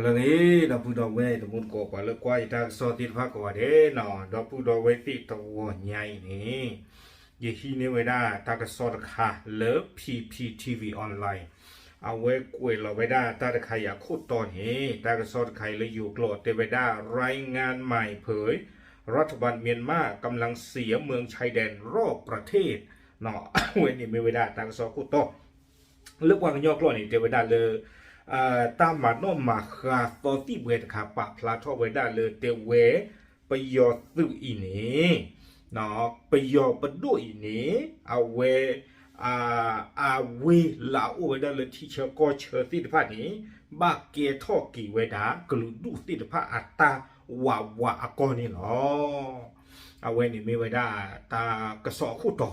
လၢအဂ့ၤ ဒီပုၢ်ဒီဝဲၢ်တံၤသကိး ပှၤလၢကွၢ်ယတၢ်ကစီၣ်သ့ၣ်တဖၣ်ကိးဂၤဒဲးန့ၣ်, ဒီပုၢ်ဒီဝဲၢ်သ့ၣ်တဂီၤညါအံၤန့ၣ်, ယဟံးန့ၢ်ဝဲဒၣ်တၢ်ကစီၣ်တခါလၢ P P T V Online, အဝဲကွဲးလီၤဝဲဒၣ်တၢ်တခါအံၤအခိၣ်တီန့ၣ်, တၢ်ကစီၣ်တခါအံၤလၢယိၤကျိာ်တဲဝဲဒၣ် รายงานใหม่เผย รัฐบาลเมียนมากำลังเสียเมืองชายแดนรอบประเทศ အဝဲန့ၣ်မ့ၢ်ဝဲဒၣ်တၢ်ကစီၣ်အခိၣ်တီ လၢပှၤကညီကျိာ်န့ၣ် တဲဝဲဒၣ်လၢ တၢ်မၤနီၣ်မၤဃါသီသံၣ်ဘှဲတခါ ပာ်ဖျါထီၣ်ဝဲဒၣ်လၢတဲဝဲ ပယီၤသုးအံၤန့ၣ်, ပယီၤပဒိၣ်အံၤန့ၣ် အဝဲ အဝ့ၢ်လၢအအိၣ်ဝဲဒၣ်လၢထံဆၢကီၢ်ဆၢသ့ၣ်တဖၣ်န့ၣ် ဘၣ်ကဲထီၣ်က့ၤဝဲဒၣ်ကလုာ်ဒူၣ်သ့ၣ်တဖၣ်အတၢ်ဝးဝးအကီၢ်န့ၣ်လီၤ. အဝဲန့ၣ်မ့ၢ်ဝဲဒၣ်တၢ်ကစီၣ်အခိၣ်တီ,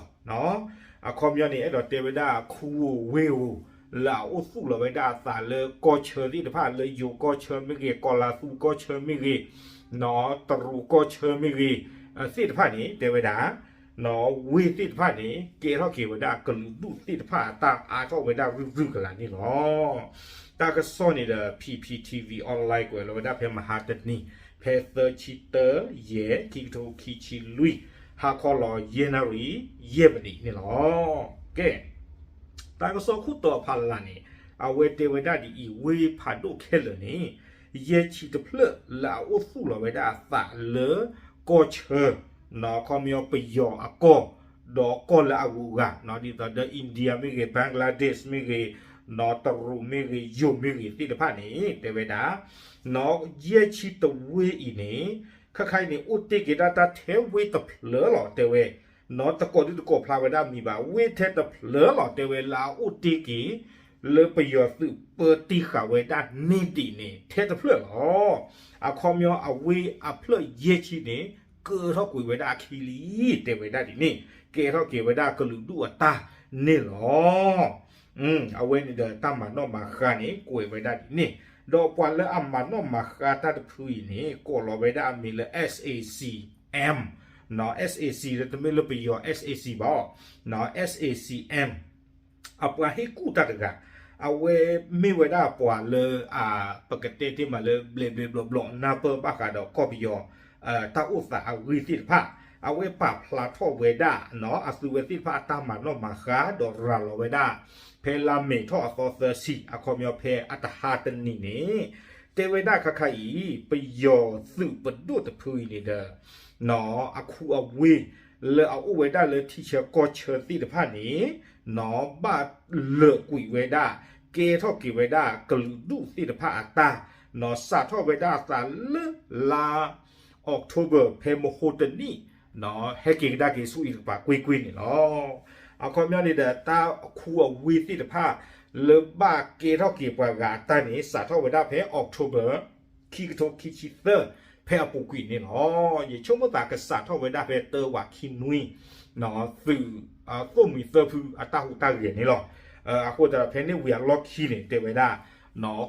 အခီပညီန့ၣ် အဲၣ်ဒိးတဲဝဲဒၣ်ခူဧိၤဝ့ၢ်ဧိၤ လၢအအိၣ်သူၣ်လီၤဝဲဒၣ်အသးလၢကီၢ်ဆၢသ့ၣ်တဖၣ် လၢယိၤကီၢ်ဆၢမ့ၢ်ဂ့ၤ, ကီၤလၤသူကီၢ်ဆၢမ့ၢ်ဂ့ၤ, တရူးကီၢ်ဆၢမ့ၢ်ဂ့ၤ, သ့ၣ်တဖၣ်န့ၣ် တဲဝဲဒၣ် ဝ့ၢ်သ့ၣ်တဖၣ်န့ၣ် ကဲထီၣ်က့ၤဝဲဒၣ်ကလုာ်ဒူၣ်သ့ၣ်တဖၣ်အတၢ်အါထီၣ်ဝဲဒၣ်ရုၢ်ရုၢ်ကလာ်န့ၣ်လီၤ. တၢ်ကစီၣ်န့ၣ်ဒီး P P T V Online ကွဲးလီၤဝဲဒၣ်ဖဲမဟါတနံၤ ဖဲသၢဆံတၢ ယဲၢ် ခံကထိခံဆံလွံၢ် ဟါခီလီၤယဲၢ်နၣ်ရံၣ် ယဲၢ်မံးနံးန့ၣ်လီၤ. ကဲ တၢ်ကစီၣ်ခိၣ်တီအဖီလာ်န့ၣ် အဝဲတဲဝဲဒၣ်ဒ်အံၤ, ဝ့ၢ်ဖးဒိၣ်ခဲလၢာ်န့ၣ် ယဲၢ်ဆံတဖျၢၣ်လၢအအိၣ်သူၣ်လီၤဝဲဒၣ်အသးလၢကီၢ်ဆၢ အခီပညီပယီၤအကီၢ် ဒီးကီၢ်လၢအဂုၤအဂၤ ဒ်သိးဒီး India မ့ၢ်ဂ့ၤ, Bangladesh မ့ၢ်ဂ့ၤ, တရူးမ့ၢ်ဂ့ၤ, ယိၤမ့ၢ်ဂ့ၤသ့ၣ်တဖၣ်န့ၣ် တဲဝဲဒၣ် ယဲၢ်ဆံတဝ့ၢ်အံၤန့ၣ် ခဲခါအံၤန့ၣ် အိၣ်တ့ၢ်က့ၤဒၣ်တၢ်ထဲဝ့ၢ်တဖျၢၣ်လီၤ တဲဝဲ, တကိးဒုတကိးဖျါဝဲဒၣ်မံၤဘၣ်, ဝ့ၢ်ထဲတဖျၢၣ်လီၤ တဲဝဲ လၢအအိၣ်တ့ၢ်က့ၤ လၢပယီၤသုးပၢတ့ၢ်ဃာ်ဝဲဒၣ်န့ၢ်ဒံးန့ၣ် ထဲတဖျၢၣ်လီၤ. အခီပညီအဝ့ၢ်အဖျၢၣ်ယဲၢ်ဆံန့ၣ် ကၢထီၣ်ကွံာ်ဝဲဒၣ်အခံလံ, တဲဝဲဒၣ်ဒ်န့ၣ် ကဲထီၣ်က့ၤဝဲဒၣ်ကလုာ်ဒူၣ်အတၢ်န့ၣ်လီၤ. အဝဲန့ၣ်ဒီးတၢ်မၤနီၣ်မၤဃါန့ၣ် ကွဲးဝဲဒၣ်ဒ်န့ၣ်, ဒီးပှၤလၢအမၤနီၣ်မၤဃါတၢ်တဖုအံၤန့ၣ် ကိးလီၤဝဲဒၣ်အမံၤလၢ SAC-M, SAC လၢတမ့ၢ်လၢပယီၤ SAC ဘၣ်, SAC-M အပှၤဟ့ၣ်ကူၣ်တၢ်တဂၤ, အဝဲမ့ၢ်ဝဲဒၣ်ပှၤလၢ ပကတဲတ့ၢ်မးလၢဘျဲးဘျဲးဘျီဘျီ နၢ်ပၢၢ်ဘၣ်ဃးဒီးကီၢ်ပယီၤ တၢ်အိၣ်သးအဂ့ၢ်သ့ၣ်တဖၣ်, အဝဲပာ်ဖျါထီၣ်ဝဲဒၣ် အသုဝဲသ့ၣ်တဖၣ်အတၢ်မၤနီၣ်မၤဃါ ဒီးရၤလီၤဝဲဒၣ် ဖဲလါမ့ၤထီၣ်အသီသၢဆံ အခီပညီဖဲအတဟါတနံၤန့ၣ် တဲဝဲဒၣ်ခါခါအံၤ ပယီၤသုးပဒိၣ်တဖုအံၤန့ၣ်ဒီး အခူအဝ့ၢ် လၢအအိၣ်ဝဲဒၣ်လၢထံဆၢကီၢ်ဆၢသ့ၣ်တဖၣ်န့ၣ် ဘၣ်လၢာ်ကွံာ်ဝဲဒၣ် ကဲထီၣ်က့ၤဝဲဒၣ်ကလုာ်ဒူၣ်သ့ၣ်တဖၣ်အတၢ် စးထီၣ်ဝဲဒၣ်အသးလၢလါ October ဖဲမဟိတနံၣ် ဟဲက့ၤကဒါက့ၤဆူအံၤတကပၤကွ့ၢ်ကွ့ၢ်န့ၣ်လီၤ. အခီပညီန့ၣ်ဒီး တၢ်အခူအဝ့ၢ်သ့ၣ်တဖၣ် လၢဘၣ်ကဲထီၣ်က့ၤပှၤဂၤအတၢ်န့ၣ် စးထီၣ်ဝဲဒၣ်ဖဲ October ခံကထိခံဆံသၢ ဖဲအပူၤကွံာ်န့ၣ်လီၤ. ယဆိကမိၣ်သးကစးထီၣ်ဝဲဒၣ်ဖဲတၢဝးခံနွံ သုး သိၣ်မှံၤသၢဖုအတၢ်ဟူးတၢ်ဂဲၤန့ၣ်လီၤ. အဃိသတးဒီးဖဲန့ၣ်ဝံၤအလီၢ်ခံန့ၣ် တဲဝဲဒၣ်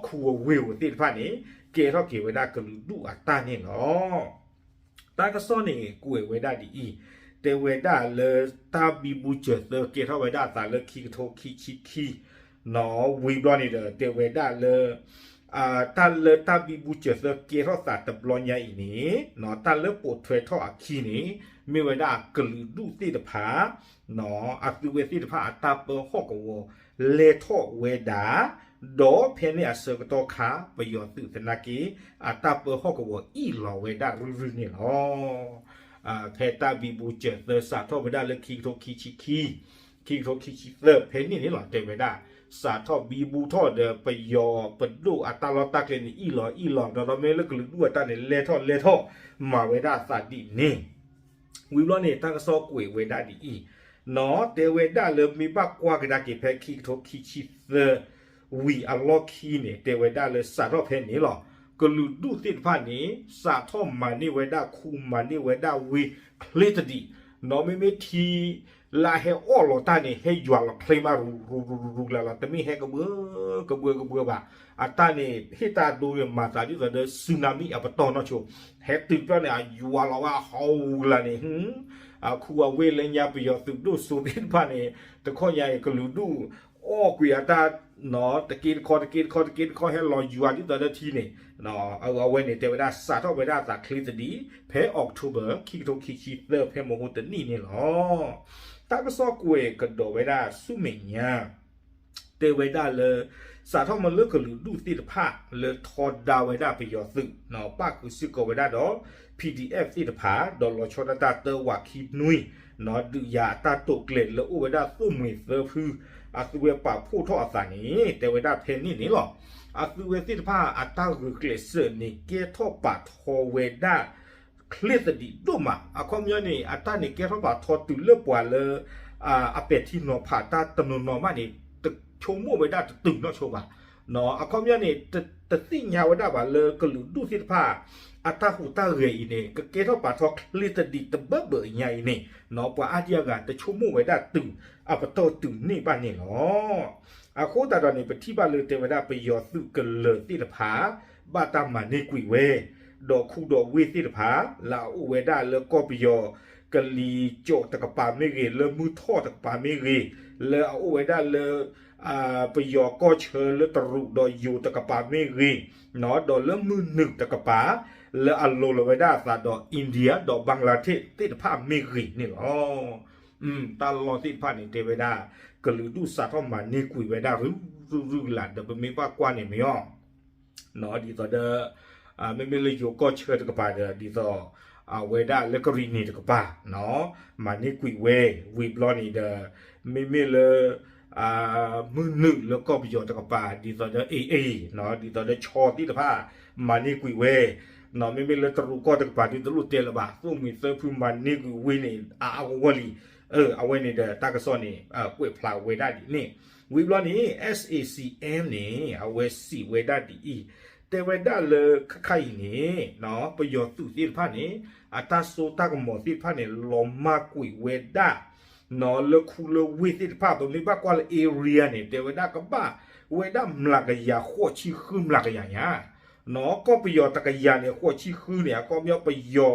ခူအဝ့ၢ်ဧိၤသ့ၣ်တဖၣ်န့ၣ် ကဲထီၣ်က့ၤဝဲဒၣ်ကလုာ်ဒူၣ်အတၢ်န့ၣ်လီၤ. တၢ်ကစီၣ်န့ၣ်ကွဲးဝဲဒၣ်ဒ်အံၤ, တဲဝဲဒၣ်လၢတၢ်ဘံဘူစၢၤသၢ ကဲထီၣ်ဝဲဒၣ်အသးလၢခံကထိခံဆံခံ ဝံၤဘျီန့ၣ်ဒီး တဲဝဲဒၣ်လၢ တၢ်လၢတၢ်ဘံဘူစၢၤသၢကဲထီၣ်သးတဘျီညါအံၤန့ၣ် တၢ်လၢပိာ်ထွဲထီၣ်အခံန့ၣ် မ့ၢ်ဝဲဒၣ်ကလုာ်ဒူၣ်သ့ၣ်တဖၣ် အသုဝဲသ့ၣ်တဖၣ်အတၢ်ပၢဟီၣ်ကဝီၤလဲၤထီၣ်ဝဲဒၣ်, ဒီးဖဲန့ၣ်အဆၢကတီၢ်ခါ ပယီၤသုးသနာ်က့ အတၢ်ပၢဟီၣ်ကဝီၤအ့ၣ်လီၤဝဲဒၣ်ရုၢ်ရုၢ်န့ၣ်လီၤ. ဖဲတၢ်ဘံဘူစၢၤသၢစးထီၣ်ဝဲဒၣ်လၢခံကထိခံဆံခံ ခံကထိခံဆံသၢ ဖဲန့ၣ်န့ၣ်လီၤ တဲဝဲဒၣ် စးထီၣ်ဘံဘူထီၣ်ဒီးပယီၤပဒိၣ်အတၢ်လီၢ်တၢ်ကျဲန့ၣ် အ့ၣ်လီၤအ့ၣ်လီၤ ဒီးဒီးမ့ၢ်လၢကလုာ်ဒူၣ်အတၢ်န့ၣ် လဲၤထီၣ်လဲၤထီၣ် မၤဝဲဒၣ်အသးဒ်န့ၣ် ဝံၤဘျီန့ၣ် တၢ်ကစီၣ်ကွဲးဝဲဒၣ်ဒ်အံၤ, တဲဝဲဒၣ်လၢမ့ၢ်ဘၣ်ကွၢ်ကဒါက့ၤဖဲခံကထိခံဆံသၢ ဝံၤအလီၢ်ခံန့ၣ် တဲဝဲဒၣ်လၢစးထီၣ်ဖဲန့ၣ်လီၤ. ကလုာ်ဒူၣ်သ့ၣ်တဖၣ်န့ၣ် စးထီၣ်မၤန့ၢ်ဝဲဒၣ်ခူ မၤန့ၢ်ဝဲဒၣ်ဝ့ၢ်ချ့တဒံး, နီၢ်မ့မ့ၢ်ထံ လၢအဟဲအီၣ်လီၤတၢ်န့ၣ် ဟဲယွၤလီၤချ့မးရူၤရူၤရူၤရူၤကလာ်လီၤ. တမ့ၢ်ဟဲကဘှၢကဘှၢကဘှၢဘၣ်. အတၢ်န့ၣ် ဟ့ၣ်တၢ်ဒိန့ၣ် မၤသးဒ်သိးဒီး စူနၤမံၣ်အပတီၢ်နီၢ်ဆိ, ဟဲတုၤတဖျၢၣ်န့ၣ် အယွၤလီၤဝဲအဟီၣ်ဝူၤကလာ်န့ၣ်, အခူအဝ့ၢ်လၢညါပယီၤသုးဒိၣ်စိသ့ၣ်တဖၣ်န့ၣ် တခီညါအံၤကလုာ်ဒူၣ် အီၣ်ကွံာ်အတၢ် တက့တခီ တက့တခီ တက့တခီ ဟဲလီၤယွၤဒ်သိးလၢထံန့ၣ်, အဝဲန့ၣ် တဲဝဲဒၣ်စးထီၣ်ဝဲဒၣ်အသးချ့သဒံး ဖဲ October ခံကထိခံဆံသၢ ဖဲမဟါတနံၣ်န့ၣ်လီၤ. တၢ်ကစီၣ်ကွဲးကဒီးဝဲဒၣ်ဆူမဲာ်ညါ တဲဝဲဒၣ်လၢ စးထီၣ်မ့ၢ်လၢကလုာ်ဒူၣ်သ့ၣ်တဖၣ် လၢထီဒါဝဲဒၣ်ပယီၤသုး ပၣ်ဃုာ်စ့ၢ်ကီးဝဲဒၣ်ဒီး P D F သ့ၣ်တဖၣ် ဒီးလီၤဆီဒၣ်တၢ်တၢဝးခံနွံ ဒုးယၤအတၢ်တိာ်ကျဲၤလၢအိၣ်ဝဲဒၣ်သိၣ်မှံၤသၢဖု အသုဝဲပာ်ဖှိၣ်ထီၣ်အသးန့ၣ် တဲဝဲဒၣ်ဖဲန့ၣ်န့ၣ်လီၤ. အသုဝဲသ့ၣ်တဖၣ်အတၢ်ဂုာ်ကျဲးစၢးန့ၣ် ကဲထီၣ်ပာ်ထီဝဲဒၣ် ချ့သဒံးဒိၣ်မး အခီပညီန့ၣ် အတၢ်န့ၣ်ကဲထီၣ်ပာ်ထီတုၤလၢပှၤလၢ အပဲာ်ထံနီၤဖးတၢ်တနီၤနီၤမးန့ၣ် တဆိကမိၣ်ဝဲဒၣ်တတုၤနီတဆိဘၣ်. အခီပညီန့ၣ် တသ့ၣ်ညါဝဲဒၣ်ဘၣ်လၢကလုာ်ဒူၣ်သ့ၣ်တဖၣ် အတၢ်ဟူးတၢ်ဂဲၤအံၤန့ၣ် ကကဲထီၣ်ပာ်ထီချ့သဒံးတဘၢဘၢအံၤညါအံၤန့ၣ် ပှၤအါဒံအါဂၤတဆိကမိၣ်ဝဲဒၣ်တုၤ အပတီၢ်တုၤန့ၢ်ဘၣ်န့ၣ်လီၤ. အဃိသတးဒီးန့ၣ် ပထံၣ်ဘၣ်လၢတဲဝဲဒၣ်ပယီၤသုးကလၢၤသ့ၣ်တဖၣ် ဘၣ်တၢ်မၤန့ၢ်ကွံာ်ဝဲ ဒီးခူဒီးဝ့ၢ်သ့ၣ်တဖၣ် လၢအအိၣ်ဝဲဒၣ်လၢကီၢ်ပယီၤ ကလံၤကၠီၣ်တကပၤမ့ၢ်ဂ့ၤ လၢမုၢ်ထီၣ်တကပၤမ့ၢ်ဂ့ၤ လၢအအိၣ်ဝဲဒၣ်လၢ ပယီၤကီၢ်ဆၢလၢတရူးဒီးယိၤတကပၤမ့ၢ်ဂ့ၤ ဒီးလၢမုၢ်နုာ်တကပၤ လၢအလိၤလီၤဝဲဒၣ်အသးဒီး India ဒီး Bangladesh သ့ၣ်တဖၣ်မ့ၢ်ဂ့ၤန့ၣ်လီၤ. တၢ်လီၢ်သ့ၣ်တဖၣ်န့ၣ် တဲဝဲဒၣ် ကလုာ်ဒူၣ်စးထီၣ်မၤန့ၢ်ကွံာ်ဝဲဒၣ်ရုၢ်ရုၢ်ရုၢ်လၢ် ဒီးပမ့ၢ်ဘၣ်ကွၢ်န့ၣ်မ့ၢ်အီၤ ဒ်သိးဒီး မ့မ့ၢ်လၢယိၤကီၢ်ဆၢတကပၤဒီး ဒ်သိး အဝဲဒၣ်လၢကရံၣ်နံၤတကပၤ မၤန့ၢ်ကွံာ်ဝဲ ဝံၤဘျီန့ၣ်ဒီး မ့မ့ၢ်လၢ မုၢ်နုာ်လၢကီၢ်ပယီၤတကပၤ ဒ်သိးဒီး AA ဒ်သိးဒီး ခၠီသ့ၣ်တဖၣ် မၤန့ၢ်ကွံာ်ဝဲ မ့မ့ၢ်လၢတရူးကီၢ်တကပၤ ဒ်တလိၣ်တဲလၢၤဘၣ် သိၣ်မှံၤသၢဖုမၤန့ၢ်ကွံာ်ဝ့ၢ်န့ၣ် အါအါဂီၢ်ဂီၢ်လံ. အဝဲန့ၣ်ဒီးတၢ်ကစီၣ်န့ၣ် ကွဲးဖျါဝဲဒၣ်ဒ်န့ၣ် ဝံၤဘျီန့ၣ် SAC-M န့ၣ် အဝဲစံးဝဲဒၣ်ဒ်အံၤ တဲဝဲဒၣ်လၢခဲခါအံၤန့ၣ် ပယီၤသုးသ့ၣ်တဖၣ်န့ၣ် အတၢ်စိတၢ်ကမီၤသ့ၣ်တဖၣ်န့ၣ် လီၤမၢ်ကွံာ်ဝဲဒၣ် လၢခူလၢဝ့ၢ်သ့ၣ်တဖၣ် ပမ့ၢ်ဘၣ်ကွၢ်လၢ area န့ၣ် တဲဝဲဒၣ်ကဘၣ်ဝဲဒၣ်မျးကယၤဃိးဆံဃုမျးကယၤညါ ကီၢ်ပယီၤတကယၤန့ၣ် ဃိးဆံဃုန့ၣ် အခီပညီပယီၤ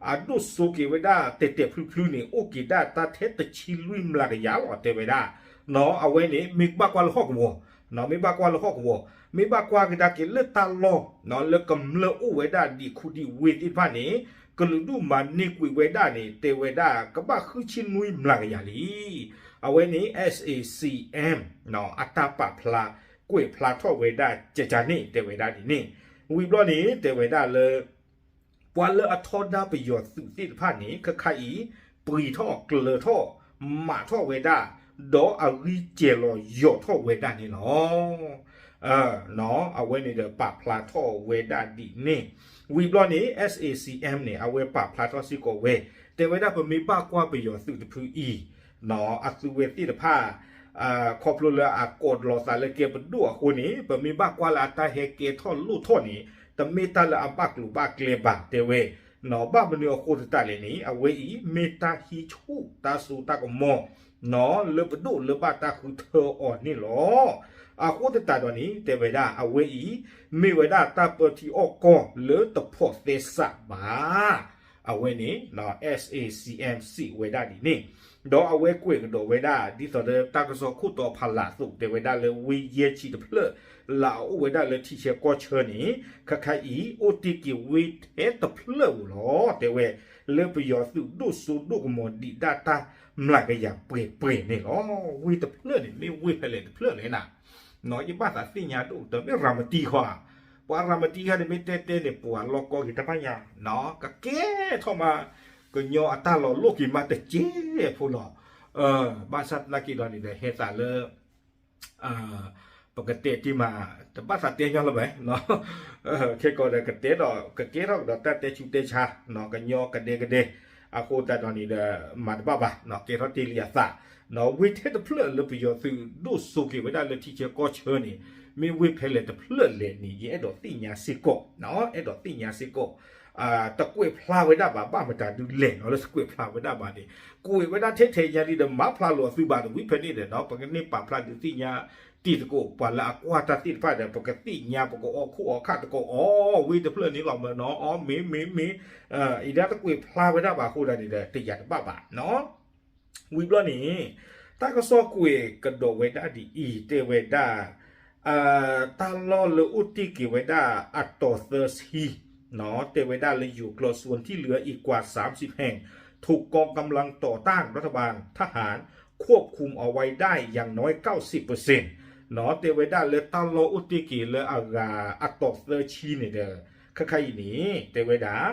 အဒိၣ်စိက့ၤဝဲဒၣ်တဲာ်တဲာ်ဖျုဖျုန့ၣ် အိၣ်က့ၤဒၣ်တၢ်ထဲတဆံလွံၢ်မျးကယၤလီၤ တဲဝဲဒၣ် အဝဲန့ၣ် မ့ၢ်ဘၣ်ကွၢ်လၢဟီၣ်ကဝီၤ မ့ၢ်ဘၣ်ကွၢ်လၢဟီၣ်ကဝီၤ မ့ၢ်ဘၣ်ကွၢ်ကဒါက့ၤလၢတၢ်လီၢ် လၢကမျၢၢ်အိၣ်ဝဲဒၣ်ဒံးခူဒံးဝ့ၢ်သ့ၣ်တဖၣ်န့ၣ် ကလုာ်ဒူၣ်မၤန့ၢ်ကွံာ်ဝဲဒၣ်န့ၣ် တဲဝဲဒၣ်ကဘၣ်ဃုဆံနွံမျးကယၤလံ အဝဲန့ၣ် SAC-M အတၢ်ပာ်ဖျါ ကွဲးဖျါထီၣ်ဝဲဒၣ်ကကန့ၣ် တဲဝဲဒၣ်ဒ်န့ၣ် ဝံၤဘျီန့ၣ် တဲဝဲဒၣ်လၢ ပှၤလၢအထီဒါပယီၤသုးသ့ၣ်တဖၣ်န့ၣ် ခဲခါအံၤ ပှံၤထီၣ်ကျၢၤထီၣ် မးထီၣ်ဝဲဒၣ် ဒီးအဂံၢ်စဲၤလီၤယီၤထီၣ်ဝဲဒၣ်န့ၣ်လီၤ. အဝဲန့ၣ်ဒီးပာ်ဖျါထီၣ်ဝဲဒၣ်ဒ်န့ၣ် ဝံၤဘျီန့ၣ် SAC-M န့ၣ် အဝဲပာ်ဖျါထီၣ်စ့ၢ်ကီးဝဲ တဲဝဲဒၣ်ပမ့ၢ်ဘၣ်ကွၢ်ပယီၤသုးတဖုအံၤ အသုဝဲသ့ၣ်တဖၣ် ခီဖျိလၢအကိးလီၤသးလၢကဲပဒိၣ်အဃိန့ၣ် ပမ့ၢ်ဘၣ်ကွၢ်လၢအတၢ်ဟဲကဲထီၣ်လိၣ်ထီၣ်န့ၣ် တမ့ၢ်တၢ်လၢအဘၣ်ကျိၤဘၣ်ကျဲဘၣ် တဲဝဲ ဘၣ်မနုၤအဃိသတးလဲၣ်န့ၣ် အဝဲအံၤ မ့ၢ်တၢ်ဟံးဆူၣ်တၢ်စိတၢ်ကမီၤ လၢပဒိၣ်လၢဘၣ်တၢ်ဃုထၢအီၤန့ၣ်လီၤ. အဃိသတးဒီးန့ၣ် တဲဝဲဒၣ် အဝဲအံၤ မ့ၢ်ဝဲဒၣ်တၢ်ပၢထံအီၣ်ကီၢ်လၢတဖိးသဲစးဘၣ် အဝဲန့ၣ် SAC-M စံးဝဲဒၣ်ဒ်န့ၣ် ဒီးအဝဲကွဲးကဒီးဝဲဒၣ် ဒ်သိးဒီးတၢ်ကစီၣ်ခိၣ်တီဖးလၢ်အသိး တဲဝဲဒၣ်လၢဝ့ၢ်ယဲၢ်ဆံတဖျၢၣ် လၢအအိၣ်ဝဲဒၣ်လၢထံဆဲးကီၢ်ဆၢန့ၣ် ခဲခါအံၤ အိၣ်တ့ၢ်က့ၤဝ့ၢ်ထဲတဖျၢၣ်ဧိၤလီၤ တဲဝဲ လၢပယီၤသုးဒိၣ်စိဒိၣ်ကမီၤဒံးဒၣ်တၢ်မျးကယၤပှဲၤပှဲၤန့ၣ်လီၤ. ဝ့ၢ်တဖျၢၣ်န့ၣ် မ့ၢ်ဝ့ၢ်ဖဲလဲၣ်တဖျၢၣ်လဲၣ်နၤ ယဘၣ်သးသ့ၣ်ညါဒိၣ်ကတၢၢ် မ့ၢ်ရၤမတံဃီဧါ, ပှၤရၤမတံဃီန့ၣ် မ့ၢ်တဲတဲန့ၣ် ပှၤလီၢ်ကီၢ်ဂ့ၤတၢ်ဖးညါ ကကဲထီၣ်မး ကညီအတၢ်လီၤလိၣ်က့ၤမးတက့ၢ်ဖိလီၤ. ဘၣ်ဆၣ်သနာ်က့ဒီးန့ၣ်ဒီး ဟဲသးလၢ ပကတဲတ့ၢ်မး တဘၣ်သးတဲညီလၢၤဘၣ်, ခဲကီးဒီးကတဲဒီး ကကဲထီၣ်ကဒီးတၢ်တဲဆူးတဲဆါ ကညီကဒဲကဒဲ အဃိသတးဒီးန့ၣ်ဒီး မၤတဘၣ်ဘၣ် ကဲထီၣ်တ့ၢ်လံအသး, ဝ့ၢ်ထဲတဖျၢၣ်လၢပယီၤသုးဒိၣ်စိက့ၤဝဲဒၣ်လၢထံဆဲးကီၢ်ဆၢန့ၣ် မ့ၢ်ဝ့ၢ်ဖဲလဲၣ်တဖျၢၣ်လဲၣ်န့ၣ် ယအဲၣ်ဒိးသ့ၣ်ညါစ့ၢ်ကီး, အဲၣ်ဒိးသ့ၣ်ညါစ့ၢ်ကီး တကွဲးဖျါဝဲဒၣ်ဘၣ် ဘၣ်မတၤဒုလဲၣ်နီၤ လၢတကွဲးဖျါဝဲဒၣ်ဘၣ်န့ၣ် ကွဲးဝဲဒၣ်ထဲထဲညါလံဒီး မၤဖျါလိာ်အသုဘၣ်တဝံၤဖဲန့ၣ်ဒီးနီၤ ပကန့ၢ်ပာ်ဖျါဒုးသ့ၣ်ညါတံၤသကိး ပှၤလၢအကွၢ်တၢ်သ့ၣ်တဖၣ်ဒီး ပကသ့ၣ်ညါ ပကအီၣ်ခိၣ်အီၣ်ခၣ်သကိးအီၤ ဝ့ၢ်တဖျၢၣ်န့ၣ်လီၤမၢ်နီၤ အီၣ်မ့ၢ်မ့ၢ်မ့ၢ် အံၤဒၣ်တကွဲးဖျါဝဲဒၣ်ဘၣ်အဃိဒၣ်န့ၣ်ဒီး တယာ်တဘၣ်ဘၣ်နီၤ ဝံၤဘျီန့ၣ် တၢ်ကစီၣ်ကွဲးကဒီးဝဲဒၣ်ဒ်အံၤ တဲဝဲဒၣ် တၢ်လီၢ်လၢအိၣ်တ့ၢ်က့ၤဝဲဒၣ်အတီၤသၢဆံ တဲဝဲဒၣ်လၢယိၤကျိာ် สวนที่เหลืออีกกว่าสามสิบแห่ง ถูกกองกำลังต่อต้านรัฐบาล ทหารควบคุมเอาไว้ได้อย่างน้อยเก้าสิบเปอร์เซ็นต์ တဲဝဲဒၣ်လၢတၢ်လီၢ်အိၣ်တ့ၢ်က့ၤလၢအဂၤအတီၤသၢဆံန့ၣ်ဒီး ခဲခါအံၤန့ၣ် တဲဝဲဒၣ်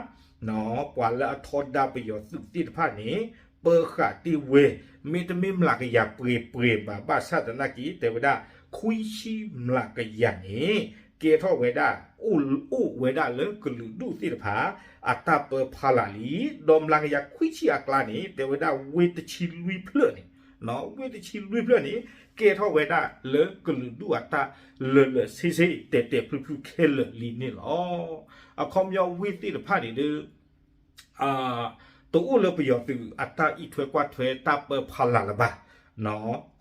ပှၤလၢအထီဒါပယီၤသုးသ့ၣ်တဖၣ်န့ၣ် ပၢဃာ်တ့ၢ်ဝဲ မ့တမ့ၢ်မျးကယၤပှဲၤပှဲၤဘၣ် ဘၣ်ဆၣ်သနာ်က့ တဲဝဲဒၣ် ခွံဆံမျးကယၤန့ၣ် ကဲထီၣ်ဝဲဒၣ် အိၣ်ဝဲဒၣ်လၢကလုာ်ဒူၣ်သ့ၣ်တဖၣ် အတၢ်ပၢဖီလာ်လံ, ဒီးမျးကယၤခွံဆံအကျါန့ၣ် တဲဝဲဒၣ်ဝ့ၢ်တဆံလွံၢ်ဖျၢၣ်န့ၣ် ဝ့ၢ်တဆံလွံၢ်ဖျၢၣ်န့ၣ် ကဲထီၣ်ဝဲဒၣ်လၢကလုာ်ဒူၣ်အတၢ်လၢာ်လၢာ်ဆ့ဆ့ တဲာ်တဲာ်ဖျုးဖျုးခဲလၢာ်လံန့ၣ်လီၤ. အခီပညီဝ့ၢ်သ့ၣ်တဖၣ်န့ၣ်ဒီး တအိၣ်လၢပယီၤသုးအတၢ်အံးထွဲကွၢ်ထွဲတၢ်ပၢဖီလာ်လၢၤဘၣ်.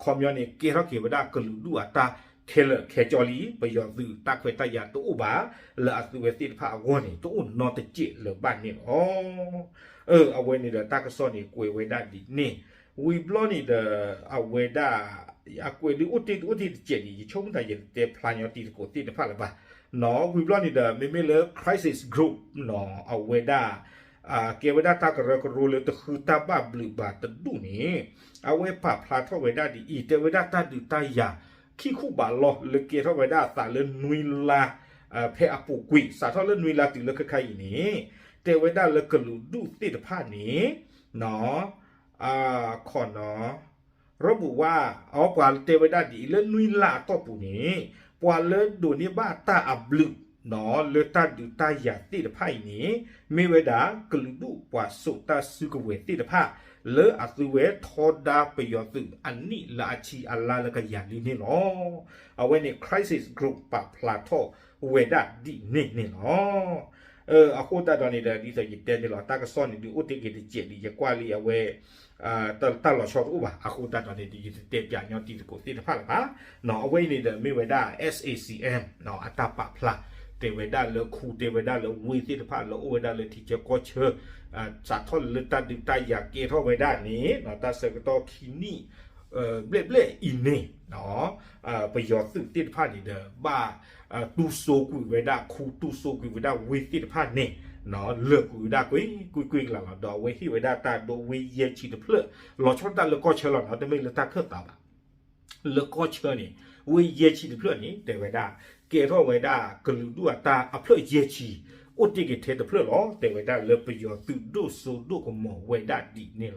ခီပညီန့ၣ် ကဲထီၣ်က့ၤဝဲဒၣ်ကလုာ်ဒူၣ်အတၢ်ခဲလၢာ်ခဲဆ့လံ, ပယီၤသုးတၢ်ခွဲးတၢ်ယာ်တအိၣ်ဘၣ် လၢအသုဝဲသ့ၣ်တဖၣ်အဂီၢ်န့ၣ် တအိၣ်နီတစဲးလၢၤဘၣ်န့ၣ်လီၤ. အၢ အဝဲန့ၣ်ဒီးတၢ်ကစီၣ်န့ၣ်ကွဲးဝဲဒၣ်ဒ်န့ၣ်, ဝံၤဘျီန့ၣ်ဒီး အဝဲဒၣ် အကွဲးဒုးအိၣ်တ့ၢ်တအိၣ်တ့ၢ်တစဲးဒံး ယဆိကမိၣ်သးယတတဲဖျါညီတံၤသကိးသ့ၣ်တဖၣ်လၢၤဘၣ်. ဝံၤဘျီန့ၣ်ဒီး မ့မ့ၢ်လၢ Crisis Group အဝဲဒၣ် ကဲဝဲဒၣ်တၢ်ကရၢကရိလၢတဃုတၢ်ဘၣ်ဘျုးဘၣ်တဒူၣ်န့ၣ် အဝဲပာ်ဖျါထီၣ်ဝဲဒၣ်ဒ်အံၤ, တဲဝဲဒၣ်တၢ်ဒုးတၢ်ယၤခံခူဘးလီၢ်လၢကဲထီၣ်ဝဲဒၣ်အသးလၢနွံလါ ဖဲအပူၤကွံာ် စးထီၣ်လၢနွံလါတုၤလၢခဲခါအံၤန့ၣ် တဲဝဲဒၣ်လၢကလုာ်ဒူၣ်သ့ၣ်တဖၣ်န့ၣ် ခီနီၤ ရဘူၣ်ဝါ အပှၤတဲဝဲဒၣ်ဒ်အံၤ လၢနွံလါအတီၢ်ပူၤန့ၣ် ပှၤလၢဒိးန့ၢ်ဘၣ်တၢ်အဘျုး လၢတၢ်ဒုးတၢ်ယၤသ့ၣ်တဖၣ်အံၤန့ၣ် မ့ၢ်ဝဲဒၣ်ကလုာ်ဒူၣ်ပှၤစိာ်တၢ်စုကဝဲၤသ့ၣ်တဖၣ် လၢအသုဝဲထီဒါပယီၤသုးအနံၣ်လၢအဆံအလါလၢကယၤလံန့ၣ်လီၤ. အဝဲန့ၣ် Crisis Group ပာ်ဖျါထီၣ်ဝဲဒၣ်ဒ်န့ၣ်န့ၣ်လီၤ. အဃိသတးဒီးန့ၣ်ဒီး ဒ်သိးယတဲန့ၣ်လီၤ တၢ်ကစီၣ်န့ၣ်ဒုးအိၣ်တ့ၢ်က့ၤတစဲးဒံး ယကွၢ်လံအဝဲ တၢ်လီၤဆီတအိၣ်ဘၣ်. အဃိသတးဒီးန့ၣ်ဒီး ယတတဲပၠးညီတံၤသကိးသ့ၣ်တဖၣ်လၢၤဘၣ်. အဝဲအံၤန့ၣ်ဒီးမ့ၢ်ဝဲဒၣ် SAC-M အတၢ်ပာ်ဖျါ တဲဝဲဒၣ်လၢခူ တဲဝဲဒၣ်လၢဝ့ၢ်သ့ၣ်တဖၣ်လၢအိၣ်ဝဲဒၣ်လၢထံဆၢကီၢ်ဆၢ စးထီၣ်လၢတၢ်ဒုးတၢ်ယၤကဲထီၣ်ဝဲဒၣ်န့ၣ် တၢ်ဆၢကတီၢ်ခံနံၣ် ဘျဲၣ်ဘျဲၣ်အံၤန့ၣ် ပယီၤသုးသ့ၣ်တဖၣ်န့ၣ်ဒီး ဘၣ်တူၢ်စိကွံာ်ဝဲဒၣ်ခူ တူၢ်စိကွံာ်ဝဲဒၣ်ဝ့ၢ်သ့ၣ်တဖၣ်န့ၣ် လၢာ်ကွံာ်ဝဲဒၣ်ကွ့ၢ်ကွ့ၢ်ကွ့ၢ်ကလာ်လီၤ. ဒီးအဝဲဟ့ၣ်ဝဲဒၣ်တၢ်ဒိဝ့ၢ်ယဲၢ်ဆံတဖျၢၣ် လီၤဆီဒၣ်တၢ်လၢကီၢ်ဆၢလီၤနီၤ တမ့ၢ်လၢတၢ်ခၢၣ်သးဘၣ် လၢကီၢ်ဆၢန့ၣ် ဝ့ၢ်ယဲၢ်ဆံတဖျၢၣ်န့ၣ် တဲဝဲဒၣ် ကဲထီၣ်ဝဲဒၣ်ကလုာ်ဒူၣ်အတၢ်အဖျၢၣ်ယဲၢ်ဆံ အိၣ်တ့ၢ်က့ၤထဲတဖျၢၣ်လီၤ. တဲဝဲဒၣ်လၢပယီၤသုးဒိၣ်စိဒိၣ်ကမီၤဝဲဒၣ်ဒ်န့ၣ်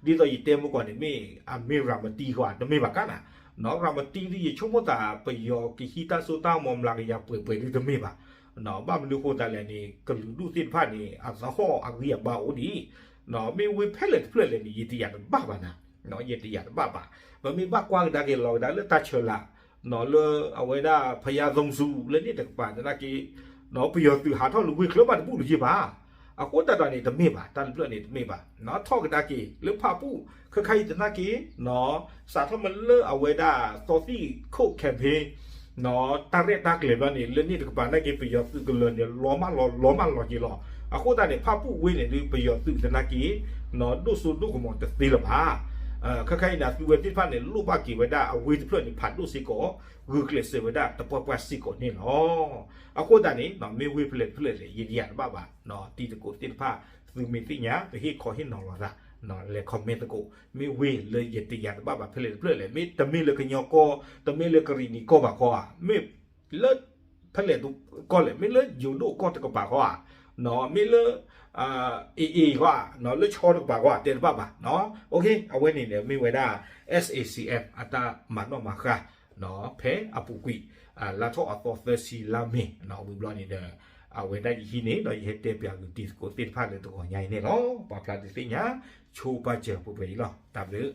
လီၤ. ဒ်သိးယတဲမုၢ်ကီၢ်န့ၣ် မ့ၢ်အမ့ၢ်ရၤမတံဃီဧါ တမ့ၢ်ဘၣ်ကါနၤ ရၤမတံဒ်ယဆိကမိၣ်သး ပယီၤကဟံးတၢ်စိတၢ်ကမီၤမျးကယၤပှဲၤပှဲၤဒ်တမ့ၢ်ဘၣ်. ဘၣ်မနုၤဃိသတးလဲၣ်န့ၣ် ကလုာ်ဒူၣ်သ့ၣ်တဖၣ်န့ၣ် အသဟီၣ်အဂံၢ်အဘါအိၣ်ဒံး မ့ၢ်ဝ့ၢ်ဖဲလဲၣ်တဖျၢၣ်လဲၣ်န့ၣ် ယတယာ်တဘၣ်ဘၣ်နၤ ယတယာ်တဘၣ်ဘၣ်. ပမ့ၢ်ဘၣ်ကွၢ်ကဒါက့ၤလီၤကဒါလၢတၢ်ဆၢလၤ လၢအဝဲဒၣ်ဖယါသီစူၤလၢန့ၣ်တကပၤသနာ်က့ ပယီၤသုးဟးထီၣ်လၢဝ့ၢ်ချၢဘၣ်တဘူၣ်လၢၤဘၣ်. အဃိသတးဒီးန့ၣ် တမ့ၢ်ဘၣ် တၢ်တဖျၢၣ်န့ၣ်တမ့ၢ်ဘၣ်. ထီၣ်ကဒါက့ၤလၢဖၣ်ပူၣ် ခဲခါအံၤသနာ်က့ စးထီၣ်မ့ၢ်လၢအဝဲဒၣ်သီသံၣ်ခိၣ် campaign တၢ်ရဲၣ်တၢ်ကျဲၤဘျီန့ၣ် လၢန့ၣ်တကပၤသနာ်က့ ပယီၤသုးကလၢၤန့ၣ် လီၤမၢ်လီၤ လီၤမၢ်လီၤက့ၤလီၤ. အဃိသတးန့ၣ် ဖၣ်ပူၣ်ဝ့ၢ်န့ၣ်ဒုး ပယီၤသုးသနာ်က့ ဒိၣ်စိဒိၣ်ကမီၤတသ့လၢၤဘၣ်. ခဲခါအံၤန့ၣ် အသုဝဲသ့ၣ်တဖၣ်န့ၣ် လိၣ်ဘၣ်က့ၤဝဲဒၣ်အဝ့ၢ်တဖျၢၣ်န့ၣ် ဖးဒိၣ်စ့ၢ်ကီး ဂုာ်ကျဲးစၢးဝဲဒၣ်သပှၢ်ပှၢ်စ့ၢ်ကီးန့ၣ်လီၤ. အဃိသတးန့ၣ် မ့ၢ်ဝ့ၢ်ဖဲလဲၣ်တဖျၢၣ်လဲၣ် ယတယာ်တဘၣ်ဘၣ်. တံၤသကိးသ့ၣ်တဖၣ် သုမ့ၢ်သ့ၣ်ညါ ပဟ့ၣ်ခီဟ့ၣ်နီၤလီၤသး လဲၤ comment သကိး မ့ၢ်ဝ့ၢ်လၢယတယာ်တဘၣ်ဘၣ်ဖဲလဲၣ်တဖျၢၣ်လဲၣ်, မ့ၢ်တမ့ၢ်လၢကညီကီၢ် တမ့ၢ်လၢကရံၣ်နံၤကီၢ်ဘၣ်ခီဧါ, မ့ၢ်လၢ ဖဲလဲၣ်ကီၢ်လဲၣ်, မ့ၢ်လၢယိၤဒိၣ်ကီၢ်တကပၤခီဧါ, မ့ၢ်လၢ AA ခီဧါ, လၢဆီတကပၤခီဧါ တဲတဘၣ်ဘၣ်. အဝဲန့ၣ်န့ၣ် မ့ၢ်ဝဲဒၣ် SAC-M အတၢ်မၤနီၣ်မၤဃါ ဖဲအပူၤကွံာ် လါထီၣ်အသီသၢဆံလါမ့ၤ ဝံၤဘျီန့ၣ်ဒီး အဝဲဒၣ်ယဟံးန့ၢ်ဒီးယဟဲတဲပၠးဂုာ်တံၤသကိးသ့ၣ်တဖၣ်လၢတဂီၤညါအံၤန့ၣ်လီၤ. ပှၤဖျါဒုးသ့ၣ်ညါ ဆိပာ်စၢၤပှဲၤပှဲၤအံၤလီၤ. တၢ်ဘျုး